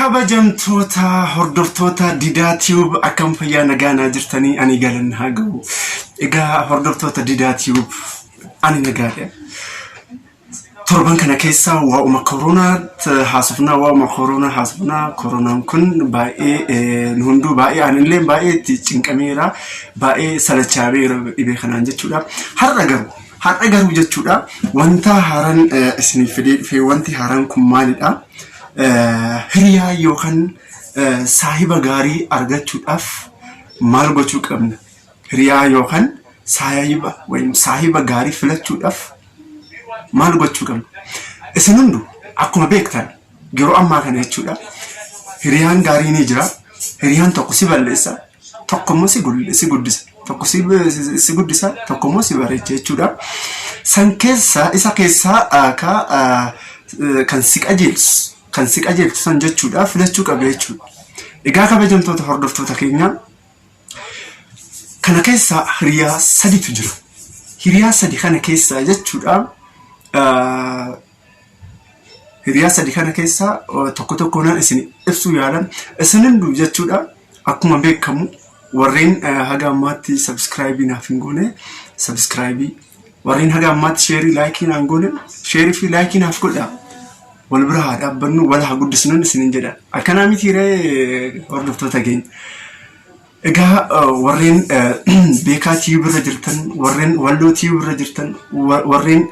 Kabajamtoota hordoftoota Didaa Tube, akkam fayyaa nagaa naa jirtanii? Ani galanni haa ga'u. Egaa hordoftoota Didaa Tube, ani nagaadha. Torban kana keessa waa'uma koronaa haasofnaa, waa'uma koronaa haasofnaa. Koronaan kun baay'ee nu hunduu baay'ee, anillee baay'ee itti cinqameera, baay'ee salachaameera dhibee kanaan jechuudha. Har'a garuu jechuudha, wanta haaraan isiniif fidee dhufe. Wanti haaraan kun maalidha? Hiriyaa yookaan saahiba gaarii argachuudhaaf maal gochuu qabna? Hiriyaa yookaan saahiba wayim saahiba gaarii filachuudhaaf maal gochuu qabna? Isin hundu akkuma beektan yeroo ammaa kana jechuudha, hiriyaan gaarii ni jira. Hiriyaan tokko si balleessa, tokko immoo si guddisa. Tokko si guddisa, tokko immoo si bareecha jechuudha. San keessa isa keessaa ka kan si qajeelchu, kan si qajeelchu san jechuudha, filachuu qabda jechuudha. Egaa kabajamtoota hordoftoota keenya, kana keessa hiriyaa saditu jira. Hiriyaa sadi kana keessa jechuudha, hiriyaa sadi kana keessa tokko tokkoon isin ibsuu yaalan. Isin hunduu jechuudha, akkuma beekamu, warreen haga ammaatti subscribe naaf hin goone subscribe, warreen haga ammaatti share, like naan goone share fi like naaf godha. Wal bira haa dhaabbannu, wal haa guddisnuun isinin jedha. Akkanaa miti ree, hordoftoota keenya? Egaa warreen Beekaa Tube irra jirtan, warreen Walloo Tube irra jirtan, warreen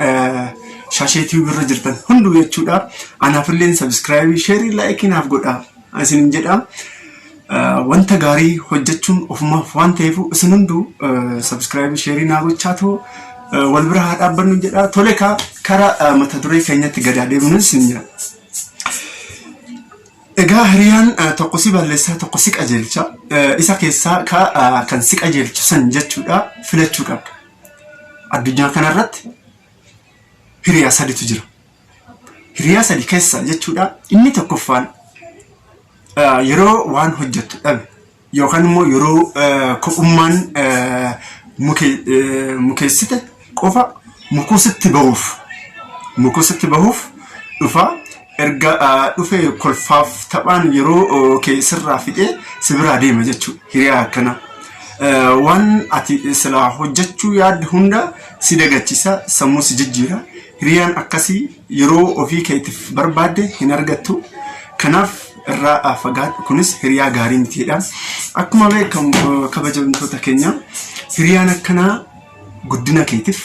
Shaashee Tube irra jirtan hunduu jechuudha, anaafillee subscribe, share, like naaf godha isinin jedha. Wanta gaarii hojjechuun ofumaaf waan ta'eef, isin hunduu subscribe, share naa gochaa ta'u, wal bira haa dhaabbannu jedha. Tole, kara mata duree keenyatti gad adeemnu isin jedha. Egaa hiriyaan tokko si balleessaa, tokko si qajeelcha. Isa keessaa kan si qajeelchu san jechuudha filachuu qabda. Addunyaa kanarratti hiriyaa saditu jira. Hiriyaa sadi keessa jechuudha, inni tokkoffaan yeroo waan hojjettu dhabe yookaan immoo yeroo kophummaan mukeessite qofa mukuu sitti bahuuf dhufa. Erga dhufe kolfaaf taphaan yeroo kee sirraa fixee si biraa deema jechuudha hiriyaa akkanaa. Waan ati silaa hojjechuu yaadde hunda si dagachiisa, sammuu si jijjiira. Hiriyaan akkasii yeroo ofii keetiif barbaadde hin argattu. Kanaaf irraa fagaadhu, kunis hiriyaa gaarii mitiidha. Akkuma beekamu, kabajamtoota keenya, hiriyaan akkanaa guddina keetiif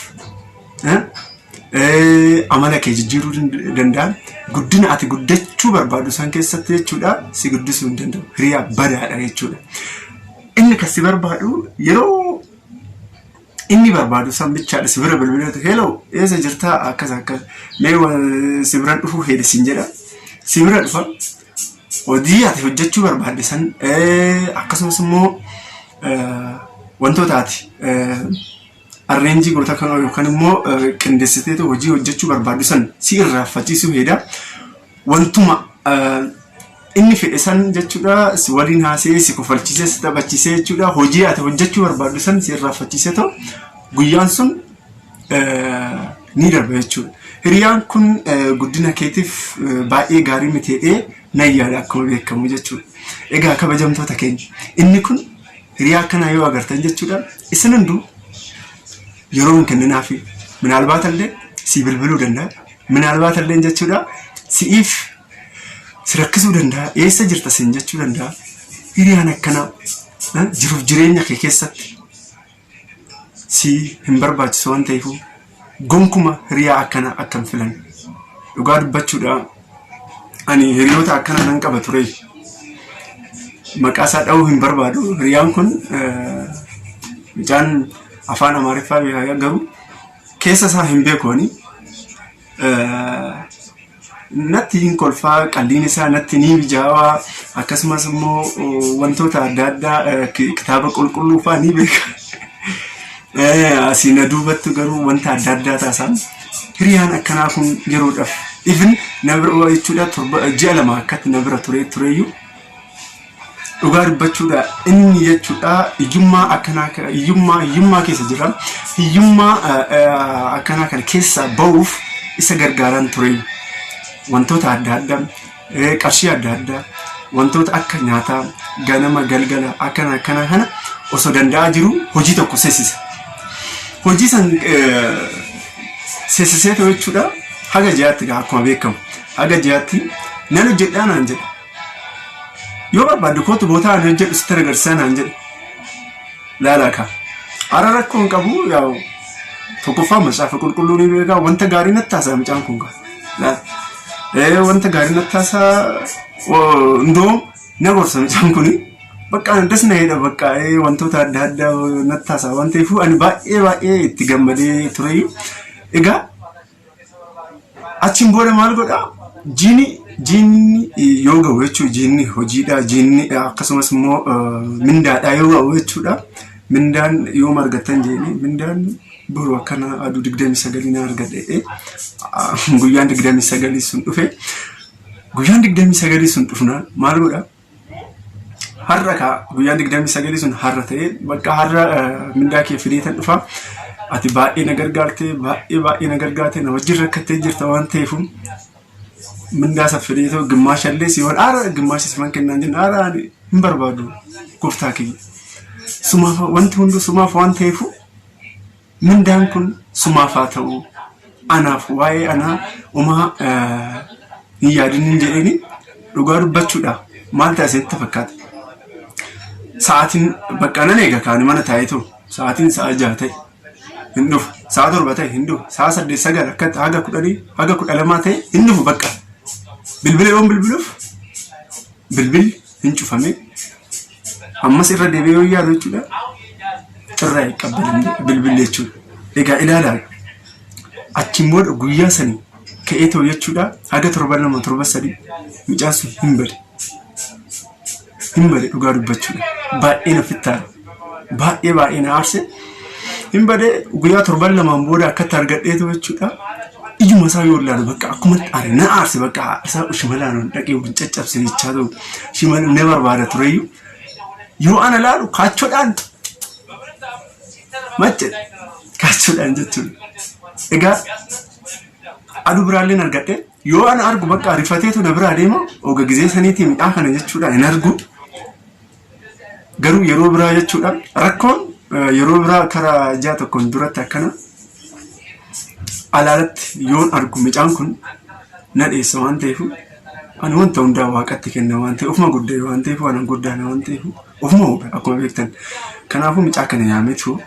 amala kee jijjiiruu danda'a. Guddina ati guddachuu barbaadu san keessatti jechuudha si guddisuu hin danda'u. Hiriyaa badaadha jechuudha. Inni kan si barbaadu yeroo inni barbaadu san bichaadha si bira bilbileetu, "Hello, eessa jirtaa? Akkas akkas, mee si biran dhufuu fedhe," siin jedha. Si bira dhufa. Hojii ati hojjechuu barbaadde san, akkasumas immoo wantoota ati arrange goota kan yookaan immoo qindeessiteetu hojii hojjechuu barbaaddu san si irraanfachiisuu heeda. Wantuma inni fedhe san jechuudha si waliin haasa'ee, si kofalchiisee, si taphachiisee jechuudha, hojii ati hojjechuu barbaaddu san si irraanfachiisee ta'u guyyaan sun ni darba jechuudha. Hiriyaan kun guddina keetiif baay'ee gaarii miti jedhee nan yaada, akkuma beekamu jechuudha. Egaa kabajamtoota keenya, inni kun hiriyaa akkanaa yoo agartan jechuudha, isin hunduu yeroo hin kenninaafi. Minaalbaatallee si bilbiluu danda'a. Minaalbaatallee jechuudha si'iif si rakkisuu danda'a. Eessa jirta siin jechuu danda'a. Hiriyaan akkanaa jiruuf jireenya kee keessatti si hin barbaachisu waan ta'eef, gonkuma hiriyaa akkanaa akka hin filan. Dhugaa dubbachuudha, ani hiriyoota akkanaa nan qaba ture. Maqaa isaa dha'uu hin barbaadu. Hiriyaan kun mucaan afaan Amaariffaa beekaa, garuu keessa isaa hin beeku ani. Natti hin kolfaa, qalliin isaa natti ni mijaawaa, akkasumas immoo wantoota adda addaa kitaaba qulqulluu fa'aa ni beeka. Asii na duubatti garuu wanta adda addaa taasisan. Hiriyaan akkanaa kun yeroodhaaf even na bira jechuudha torba ji'a 2 akkatti na bira ture tureyyuu, dhugaa dubbachuudha, inni jechuudha hiyyummaa akkanaa, hiyyummaa keessa jira. Hiyyummaa akkanaa kana keessa ba'uuf isa gargaaran ture. Wantoota adda addaa, qarshii adda addaa Wantoota akka nyaataa ganama galgala akkana akkana kana osoo danda'aa jiru hojii tokko seessisa. Hojii san seessisee ta'u jechuudha haga ji'aatti gaa akkuma beekamu haga ji'aatti nan hojjedhaa naan jedha. Yoo barbaadde kootu bootaa ani hojjedhu sitti agarsiisaa naan jedhe. Laalaa kaa. Ara rakkoo hin qabu yaa'u tokkoffaa macaafa qulqulluu ni beekaa wanta gaarii natti haasa'a mucaan kun kaa. Laala. Wanta gaarii natti haasa'a ndoo na gorsa mucaan kuni. Bakka ani das na jedha bakka wantoota adda addaa natti haasa'a waan ta'eef ani baay'ee baay'ee itti gammadee tureyyuu. Egaa achiin booda maal godhaa? Jiini jiinni yoo ga'u jechuudha. Jiinni hojiidha. Jiinni akkasumas immoo mindaadha yoo ga'u jechuudha. Mindaan yoom argattan jedhee mindaan boru akkana aduu 29 na argadhe guyyaan 29 sun dhufe. Guyyaan 29 sun dhufnaan maal godhaa? Har'a kaa guyyaan 29 sun har'a ta'ee bakka har'a mindaa kee fideetan dhufa. Ati baay'ee na gargaarte baay'ee baay'ee na gargaarte na wajjin rakkattee jirta waan ta'eef mindaa isa fideetoo gimmaasha illee si waan aara gimmaasha siman kennaan jenna aara ani hin barbaadu gooftaa kiyya. Sumaaf wanti hunduu sumaaf waan ta'eef mindaan kun sumaaf haa ta'u anaaf waa'ee anaa umaa hin yaadin hin jedheeni dhugaa dubbachuudha maal ta'a isinitti fakkaata. Sa'aatiin bakka nan eega kaani mana taa'ee turu sa'aatiin sa'a 6 ta'e hin dhufu sa'a 7 ta'e hin dhufu sa'a 8 9 akka haga 10 haga 12 ta'e hin dhufu bakka bilbila yoon bilbiluuf bilbilli hin cufame ammas irra deebi'ee yoo yaalu jechuudha irraa hin qabbalan bilbilli jechuudha. Egaa ilaalaa achiin booda guyyaa sanii ka'ee ta'u jechuudha haga torban 2 torban 3 mucaan sun hin bade. Hin bade dhugaa dubbachuudha. Baay'ee na fittaara. Baay'ee baay'ee na aarse. Hin bade guyyaa torban lamaan booda akkatti argadhee ta'u jechuudha. Ijuma isaa yoo ilaalu bakka akkuma aare na aarse bakka isaa shimalaan dhaqee waliin caccabse jechaa ta'u shimala na barbaada tureyyuu yoo ana ilaalu kaachoodhaan macce kaachoodhaan jechuudha. Egaa aduu biraallee argadhe yoo ana argu bakka rifateetu na biraa deema oga gizee saniitii midhaa kana jechuudha hin argu. Garuu yeroo biraa jechuudha rakkoon yeroo biraa karaa ji'a tokkoon duratti akkana alaalatti yoon argu mucaan kun na dheessa waan ta'eef ani wanta hundaa waaqatti kenna waan ta'eef ofuma guddee waan ta'eef waan guddaana waan ta'eef ofuma hube akkuma beektan. Kanaafuu mucaa kana yaametu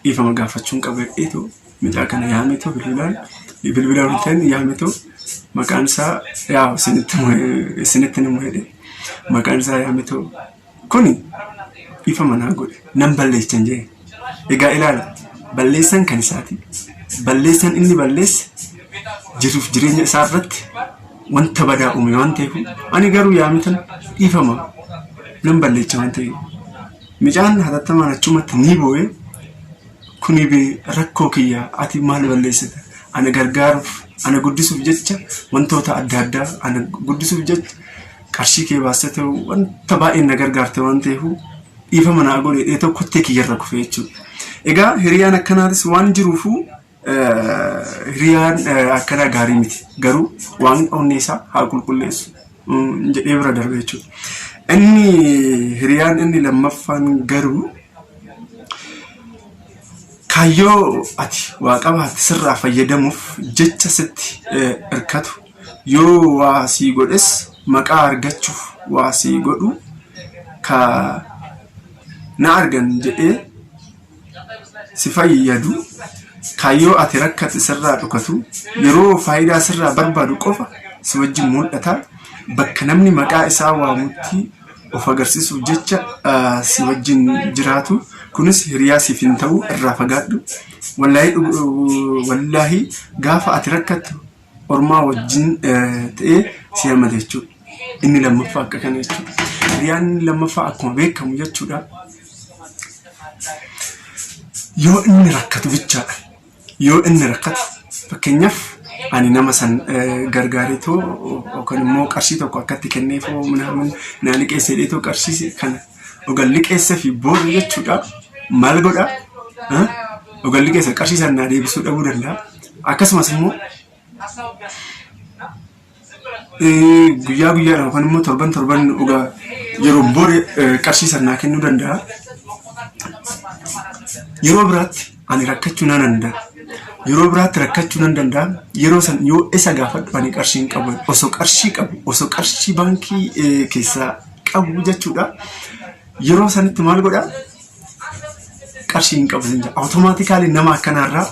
dhiifama gaafachuun qaba jedheetu mucaa kana yaametu bilbilaan bilbilaan ta'in yaametu maqaan isaa yaa isinitti himu jedhe maqaan isaa yaametu kuni dhiifama naa godhe nan balleechan jedhe. Egaa ilaala balleessan kan isaati. Balleessan inni balleesse jiruuf jireenya isaa irratti wanta badaa uume waan ta'eef ani garuu yaamitan dhiifama nan balleecha waan ta'eef. Micaan hatattamaan achumatti ni boo'e kuni bee rakkoo kiyya ati maal balleessita ana gargaaruuf ana guddisuuf jecha wantoota adda addaa ana guddisuuf jecha qarshii kee baastee ta'u wanta baay'een na gargaarte waan ta'eef dhiifama naa godhe jedhee tokko kottee kiyyarra kufe jechuudha. Egaa hiriyaan akkanaatis waan jiruufu hiriyaan akkanaa gaarii miti. Garuu waan onnee isaa haa qulqulleessu jedhee bira darbe jechuudha. Inni hiriyaan inni lammaffaan garuu kaayyoo ati waa qabaatte sirraa fayyadamuuf jecha sitti hirkatu yoo waa sii godhes maqaa argachuuf waa sii godhu ka na argan jedhee si fayyadu kaayyoo ati rakkate sirraa dhokatu yeroo faayidaa sirraa barbaadu qofa si wajjin mul'ata bakka namni maqaa isaa waamutti of agarsiisuuf jecha si wajjin jiraatu kunis hiriyaa siif hin ta'u irraa fagaadhu wallaahi gaafa ati rakkattu ormaa wajjin ta'ee si hamata jechuudha. Inni lammaffaa akka kana jechuudha. Hiriyaan inni lammaffaa akkuma beekamu jechuudha. Yoo inni rakkatu bichaadha. Yoo inni rakkatu fakkeenyaaf ani nama san gargaareetoo yookaan immoo qarshii tokko akkatti kenneefoo minaamin naa liqeesse jedheetoo qarshii kana ogan liqeesse fi booda jechuudha maal godha ogan liqeesse qarshii san naa deebisuu dhabuu danda'a. Akkasumas immoo Guyyaa guyyaadhaan yookaan immoo torban torban dhugaa yeroo booda qarshii sana naa kennuu danda'a. Yeroo biraatti ani rakkachuu nan danda'a. Yeroo biraatti rakkachuu nan danda'a. Yeroo san yoo isa gaafadhu ani qarshii hin qabu. Osoo qarshii qabu, osoo qarshii baankii keessaa qabu jechuudha. Yeroo sanitti maal godhaa? Qarshii hin qabu sin jedha. Automatically nama akkanaarraa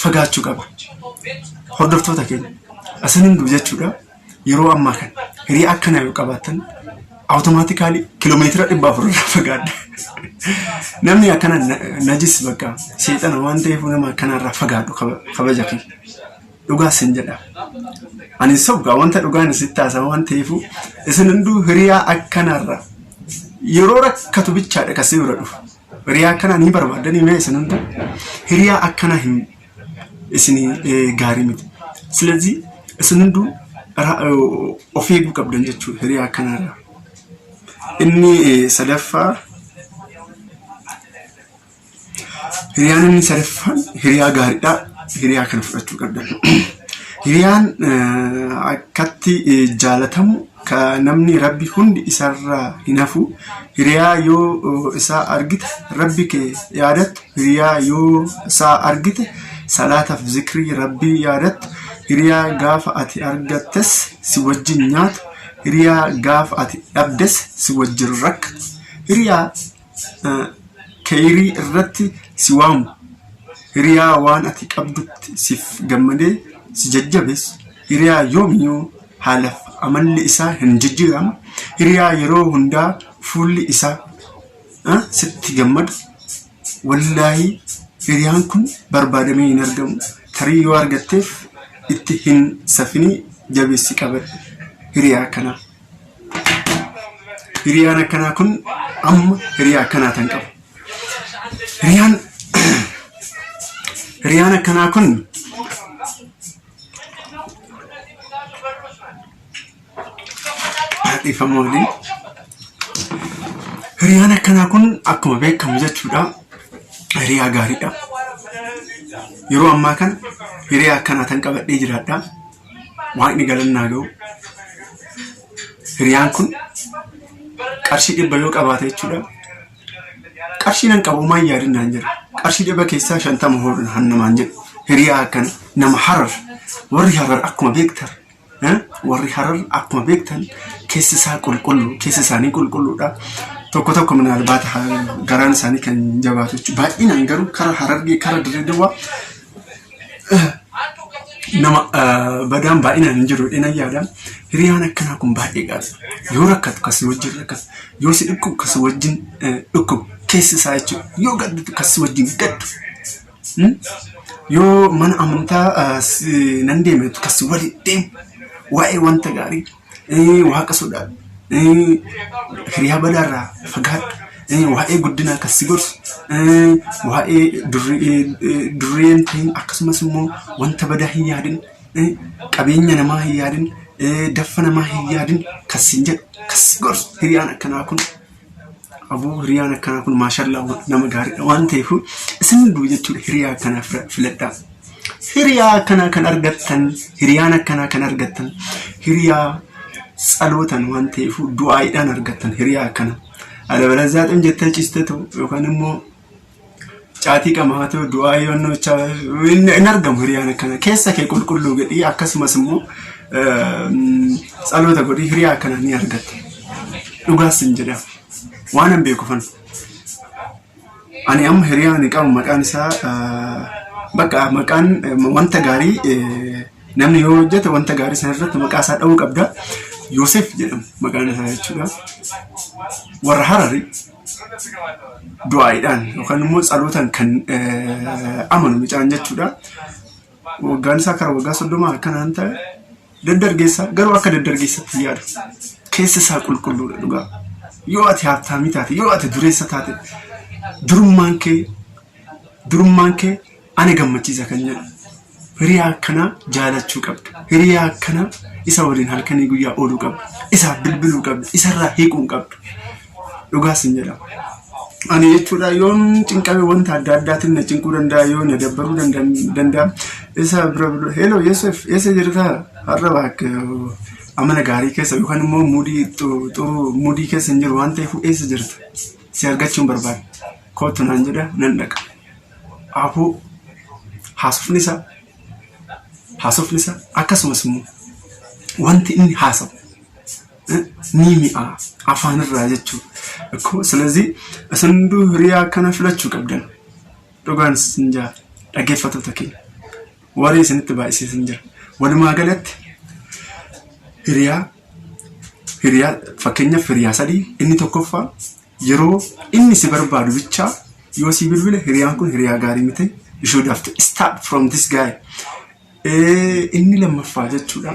fagaachuu qaba. Hordoftoota keenya isin hunduu jechuudha yeroo ammaa kana hiriyaa akkanaa yoo qabaattan automatically kiiloomeetira 400 irraa fagaadha. Namni akkana najis bakka seexana waan ta'eef nama akkanaarraa fagaadhu kabaja kee. Dhugaa sin jedha. Ani sobgaa wanta dhugaan sitti haasa'a waan ta'eef isin hunduu hiriyaa akkanaarraa yeroo rakkatu bichaadha kasii bira dhufu. Hiriyaa akkanaa ni barbaaddanii mee isin hunduu hiriyaa akkanaa hin isin gaarii miti. Silazii isin hunduu of eeguu qabdan jechuudha hiriyaa akkanaarraa. Inni sadaffaa Hiriyaan inni sadaffaan hiriyaa gaariidha. Hiriyaa kana fudhachuu qabdan. Hiriyaan akkatti jaalatamu ka namni rabbi hundi isarraa hin hafu. Hiriyaa yoo isaa argite rabbi kee yaadattu. Hiriyaa yoo isaa argite salaataaf zikrii rabbii yaadattu. Hiriyaa gaafa ati argattes si wajjin nyaatu. Hiriyaa gaafa ati dhabdes si wajjin rakkatu. Hiriyaa Keyrii irratti si waamu, hiriyaa waan ati qabdutti siif gammadee si jajjabeessu, hiriyaa yoomiyyuu haalaf amalli isaa hin jijjiiramne, hiriyaa yeroo hundaa fuulli isaa sitti gammadu, wallaahii hiriyaan kun barbaadamee hin argamu, tarii yoo argatteef itti hin safinii jabeessi qabadhu hiriyaa akkanaa. Hiriyaan akkanaa kun amma hiriyaa akkanaa tan qaba. Hiriyaan hiriyaan akkanaa kun dhiifama waliin. Hiriyaan akkanaa kun akkuma beekamu jechuudha hiriyaa gaariidha. Yeroo ammaa kana hiriyaa akkanaa tan qabadhee jiraadha. Waaqni galannaa ga'u. Hiriyaan kun qarshii 100 yoo qabaate jechuudha. Qarshii nan qabu maan yaadin naan jedha. Qarshii 100 keessaa 50 hoodhu hannamaan jedhu. Hiriyaa akkana nama Harar. Warri Harar akkuma beektan warri Harar akkuma beektan keessi isaa qulqulluu keessi isaanii qulqulluudha. Tokko tokko minaalbaata garaan isaanii kan jabaatu jechuudha. Baay'inaan garuu kara Harargee kara Dirree Dawaa nama badaan baay'inaan hin jiru jedhee nan yaada. Hiriyaan akkanaa kun baay'ee gaariidha. Yoo rakkatu kan si wajjin rakkatu, yoo si dhukkubu kan si wajjin dhukkubu keessi isaa jechuudha. Yoo gadditu kan si wajjin gaddu. Yoo mana amantaa nan deema jettu kan si waliin deemu. Waa'ee wanta gaarii waaqa sodaadhu. Hiriyaa badaarraa fagaadhu. Waa'ee guddinaa kan si gorsu. Waa'ee durree hin ta'in akkasumas immoo wanta badaa hin yaadin. Qabeenya namaa hin yaadin. Daffa namaa hin yaadin kan siin jedhu kan si gorsu hiriyaan akkanaa kun aboo hiriyaan akkanaa kun maashallaa nama gaariidha waan ta'eef isin hunduu jechuudha hiriyaa akkanaa filadhaa. Hiriyaa akkanaa kan argattan, hiriyaan akkanaa kan argattan, hiriyaa tsalootan waan ta'eef du'aayiidhaan argattan hiriyaa akkana. Alabalazaa xim jettee ciiste ta'u yookaan immoo caatii qamaa ta'u du'aayii wannochaa hin argamu hiriyaan akkana. Keessa kee qulqulluu godhii akkasumas immoo tsaloota godhii hiriyaa akkanaa ni argatta. Dhugaas sin jedha. Waan hin beekufan. Ani amma hiriyaa ani qabu maqaan isaa bakka maqaan wanta gaarii namni yoo hojjete wanta gaarii sana irratti maqaa isaa dha'uu qabda. Yoosef jedhama maqaan isaa jechuudha. Warra Harari du'aayiidhaan yookaan immoo tsalootaan kan amanu mucaan jechuudha. Waggaan isaa kara waggaa 30 akkanaan ta'e daddargeessa garuu akka daddargeessatti hin yaadu. Keessa isaa qulqulluudha dhugaa. Yoo ati haabtaamii taate, yoo ati dureessa taate, durummaan kee durummaan kee ana gammachiisa kan jedhu. Hiriyaa akkanaa jaalachuu qabda. Hiriyaa akkanaa isa waliin halkanii guyyaa ooluu qabda. Isaaf bilbiluu qabda. Isarraa hiiquu hin qabdu. Dhugaa sin jedha. Ani jechuudha yoon cinqame wanta adda addaatiin na cinquu danda'a yoo na dabbaruu danda'a. Isa bira bilbila hello Yosef eessa jirta har'a baakka Amala gaarii keessa yookaan immoo muudii xuruu muudii keessa hin jiru waan ta'eef, eessa jirta? Si argachuun barbaada. Kootu naan jedha, nan dhaqa. Aboo, haasofni isaa akkasumas immoo wanti inni haasa'u ni mi'a afaanirraa jechuudha. ስለዚህ isin hunduu hiriyaa akkana filachuu qabdan. Dhugaan isin jaa, dhaggeeffattoota keenya. Warri isinitti baay'isiisin jira. Walumaa galatti hiriyaa fakkeenyaaf hiriyaa sadii, inni tokkoffaa yeroo inni si barbaadu bichaa yoo si bilbile, hiriyaan kun hiriyaa gaarii miti. You should have to start from this guy. Inni lammaffaa jechuudha.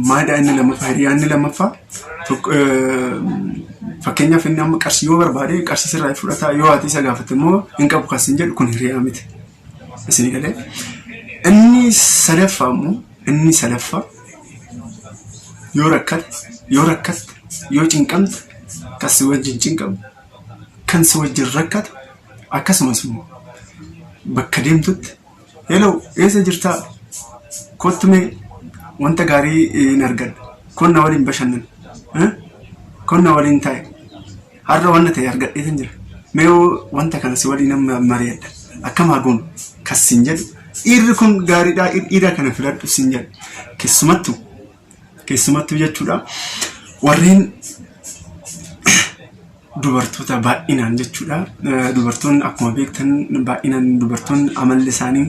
Maalidha inni lammaffaa? Hiriyaa inni lammaffaa, fakkeenyaaf inni amma qarshii yoo barbaade qarshii sirraa fudhata, yoo ati isa gaafatte immoo hin qabu kan sin jedhu, kun hiriyaa miti. Isin galee? Inni sadaffaa immoo, inni sadaffaa yoo rakkatte, yoo cinqamte kan si wajjin cinqamu, kan si wajjin rakkatu, akkasumas immoo bakka deemtutti, "Hello, eessa jirtaa? Kottu mee, wanta gaarii hin argadha. Konna waliin bashannan. Konna waliin taa'e. Har'a wanta ta'e argadheetan jira. Mee wanta kana si waliin amma mari'adha. Akkam haa goonu?" kas sin jedhu. Dhiirri kun gaariidha, dhiira kana filadhu sin jedhu. Keessumattuu jechuudha. Warreen dubartoota baay'inaan jechuudha. Dubartoonni akkuma beektan baay'inaan dubartoonni amalli isaanii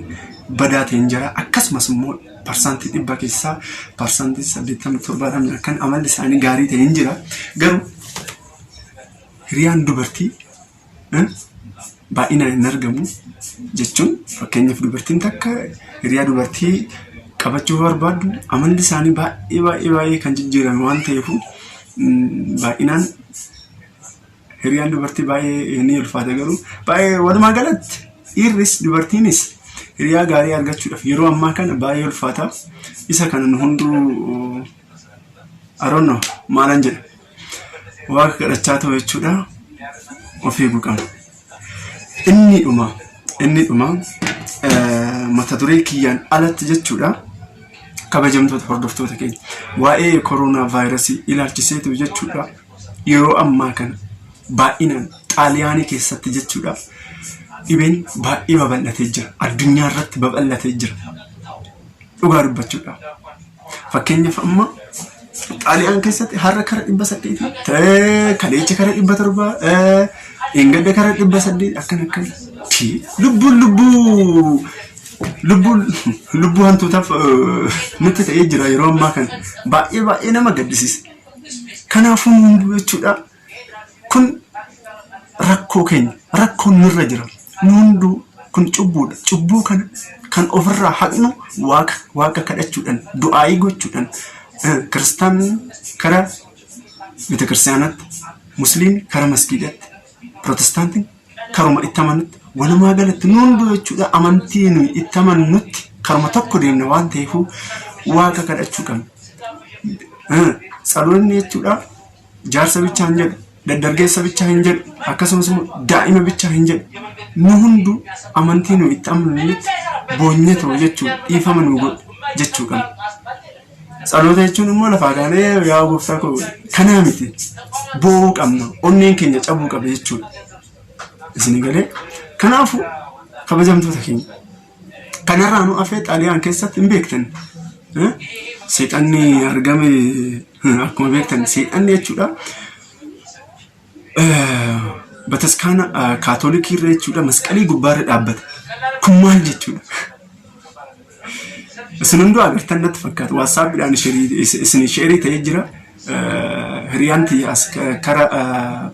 badaa ta'een jira. Akkasumas immoo 100% keessaa 80%, 70 kan amalli isaanii gaarii ta'een jira. Garuu hiriyaan dubartii baay'inaan hin argamu jechuun, fakkeenyaaf dubartiin takka hiriyaa dubartii qabachuu barbaaddu, amalli isaanii baay'ee baay'ee baay'ee kan jijjiirame waan ta'eef, baay'inaan hiriyaan dubartii baay'ee ni ulfaata. Garuu baay'ee walumaa galatti dhiirris dubartiinis hiriyaa gaarii argachuudhaaf yeroo ammaa kana baay'ee ulfaata. Isa kana nu hunduu aroonno maalan jedha, waaqa kadhachaa ta'u jechuudha, of eeguu qabna. Inni dhuma mata duree kiyyaan alatti jechuudha. Kabajamtoota hordoftoota keenya, waa'ee koronaa vaayirasii ilaalchiseetu jechuudha. Yeroo ammaa kana baay'inaan Xaaliyaanii keessatti jechuudha. Dhibeen baay'ee babal'atee jira. Addunyaa irratti babal'atee jira. Dhugaa dubbachuudha. Fakkeenyaaf amma Xaaliyaan keessatti har'a kara 800, kaleecha kara 700, dheengadda kara 800, akkana akkana. Lubbuun lubbuu lubbuu lubbuu hantuutaaf nutti ta'ee jira yeroo ammaa kana. Baay'ee baay'ee nama gaddisiisa. Kanaafuu hunduu jechuudha, kun rakkoo keenya, rakkoon nurra jira. Nu hunduu kun cubbuudha. Cubbuu kana kan ofirraa haqnu waaqa kadhachuudhaan, du'aayii gochuudhaan, kiristaanni kara beeta kiristaanaatti, musliimni kara masgiidaatti, pirootestaantiin karuma itti amanutti, walumaa galatti nu hunduu jechuudha amantii nuyi itti amannutti karuma tokko deemna waan ta'eef waaqa kadhachuu qabna. Tsaloonni jechuudha jaarsa bichaa hin jedhu, daddargeessa bichaa hin jedhu, akkasumas immoo daa'ima bichaa hin jedhu. Nu hunduu amantii nuyi itti amannutti boonyee ta'u jechuudha, dhiifama nu godhu jechuu qabna. Tsaloota jechuun immoo lafaa kaanee "Yaa gooftaa koo" kanaa miti. Boo'uu qabna, onneen keenya cabuu qaba jechuudha. Isin galee? Kanaafuu kabajamtoota keenya, kanarraa nu afee Xaaliyaan keessatti hin beektan. Seexanni argame, akkuma beektan seexanni jechuudha. Bataskaana kaatolikii irra jechuudha masqalii gubbaarra dhaabbata. Kun maal jechuudha? Isin hunduu agartan natti fakkaata. WhatsAppiidhaan isin share ta'ee jira. Hiriyaan tiyya as kara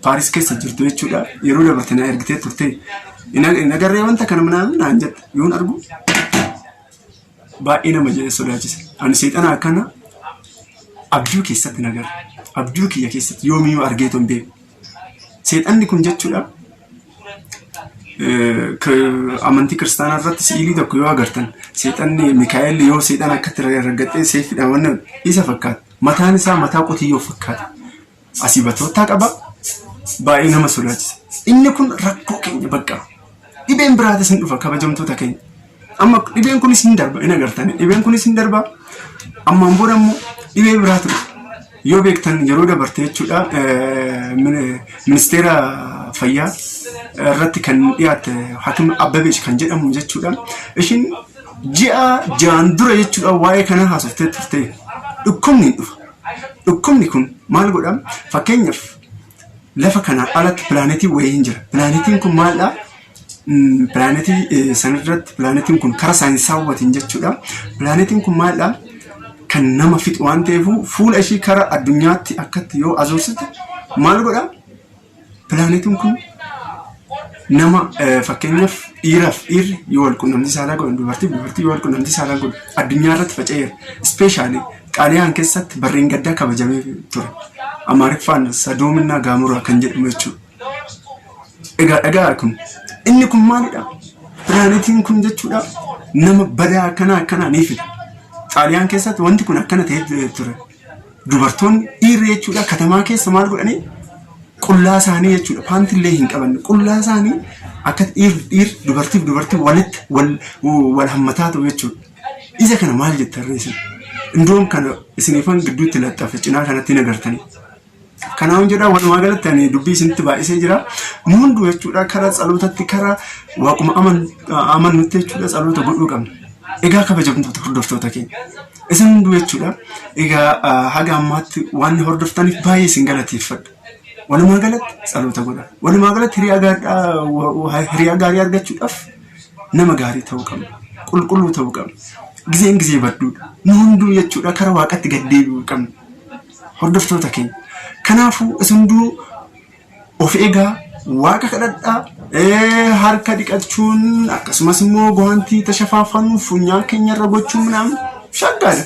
Paaris keessa jirtu jechuudha. Yeroo dabarte na ergitee turte. Hin agarree wanta kana minaamin naan jette. Yoon argu baay'ee nama jedhe sodaachise. Ani seexana akkana abjuu keessatti na agarra. Abjuu kiyya keessatti yoomiyyuu argeetu hin beeku. Seexanni kun jechuudha amantii kiristaanaa irratti si'ilii tokko yoo agartan, seexanni Mikaa'el yoo seexana akkatti raggaxee seefiidhaan wanna isa fakkaata. Mataan isaa mataa qotiyyoo fakkaata. Asii batoottaa qaba. Baay'ee nama sodaachisa. Inni kun rakkoo keenya bakka. Dhibeen biraatis hin dhufa, kabajamtoota keenya. Amma dhibeen kunis hin darba, hin agartani. Dhibeen kunis hin darba. Ammaan booda immoo dhibee biraatu dhufa. Yoo beektan yeroo dabarte jechuudha ministeera fayyaa irratti kan dhiyaatte Hakim Abbabeesh kan jedhamu jechuudha. Ishiin ji'a ja'an dura jechuudha waa'ee kana haasoftee turte. Dhukkubni hin dhufa. Dhukkubni kun maal godha? Fakkeenyaaf lafa kanaa alatti pilaanetiin wayii hin jira. Pilaanetiin kun maalidha? Pilaanetii sanarratti pilaanetiin kun karaa saayinsaawwatiin jechuudha. Pilaanetiin kun maalidha? Kan nama fixu waan ta'eef fuula ishii karaa addunyaatti akkatti yoo azoorsite maal godha? Pilaanetiin kun nama fakkeenyaaf dhiiraaf dhiirri yoo wal qunnamtii saalaa godhan dubartiif dubartii yoo wal qunnamtii saalaa godhan addunyaa irratti faca'eera. Ispeeshaalii Xaaliyaan keessatti barreen gaddaa kabajamee ture. Amaariffaan Sadoominnaa Gaamoraa kan jedhamu jechuudha. Egaa dhagaa kun inni kun maalidha? Pilaanetiin kun jechuudha nama badaa akkanaa akkanaa ni fida. Xaaliyaan keessatti wanti kun akkana ta'ee ture. Dubartoonni dhiirri jechuudha katamaa keessa maal godhanii qullaa isaanii jechuudha paantillee hin qabanne qullaa isaanii akka dhiirri dhiirri dubartiif dubartii walitti wal wal hammataa ta'u jechuudha. Isa kana maal jettan ree isin? Indoom kana isiniifan gidduutti laxxafe cinaa kanatti hin agartanii. Kanaaf jedha walumaa galatti ani dubbii isinitti baay'isee jira. Nu hunduu jechuudha karaa tsalootatti karaa waaquma amannutti jechuudha tsaloota godhuu qabna. Egaa kabajamtoota hordoftoota keenya. Isin hunduu jechuudha. Egaa haga ammaatti waan hordoftaniif baay'ee isin galateeffadha. Walumaa galatti tsaloota godha. Walumaa galatti hiriyaa gaarii argachuudhaaf nama gaarii ta'uu qabna. Qulqulluu ta'uu qabna. Gizeen gizee badduudha. Nu hunduu jechuudha karaa waaqatti gad deebi'uu qabna. Hordoftoota keenya. Kanaafuu isin hunduu of eegaa waaqa kadhadhaa harka dhiqachuun akkasumas immoo guwaantii tashafaafanuun funyaan keenya irra gochuun minaan shaggaadha.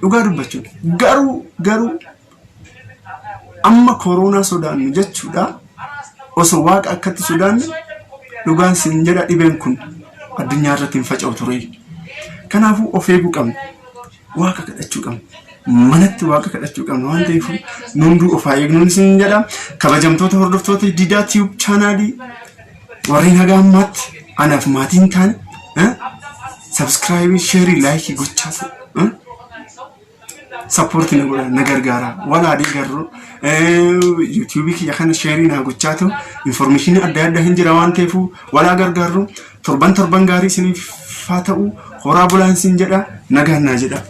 Dhugaa dubbachuudha. Garuu garuu amma kooroonaa sodaannu jechuudha osoo waaqa akkatti sodaanne dhugaan sin jedha dhibeen kun addunyaa irratti hin faca'u ture. Kanaafuu of eeguu qabna. Waaqa kadhachuu qabna. Manatti waaqa kadhachuu qabna waan ta'eef nu hunduu of haa eegnuun isin jedha. Kabajamtoota hordoftoota Diidaa Tiyuub chaanaalii warreen haga ammaatti anaaf maatiin taane sabskraayibii, sheerii, laayikii gochaa ta'u. Sappoortii na godha na gargaara wal haa deeggarru yuutuubii kiyya kana sheerii naa gochaa ta'u infoormeeshinii adda addaa hin jira waan ta'eef wal haa gargaarru torban torban gaarii isiniif haa ta'u horaa bulaan isin jedha nagaan naa jedha.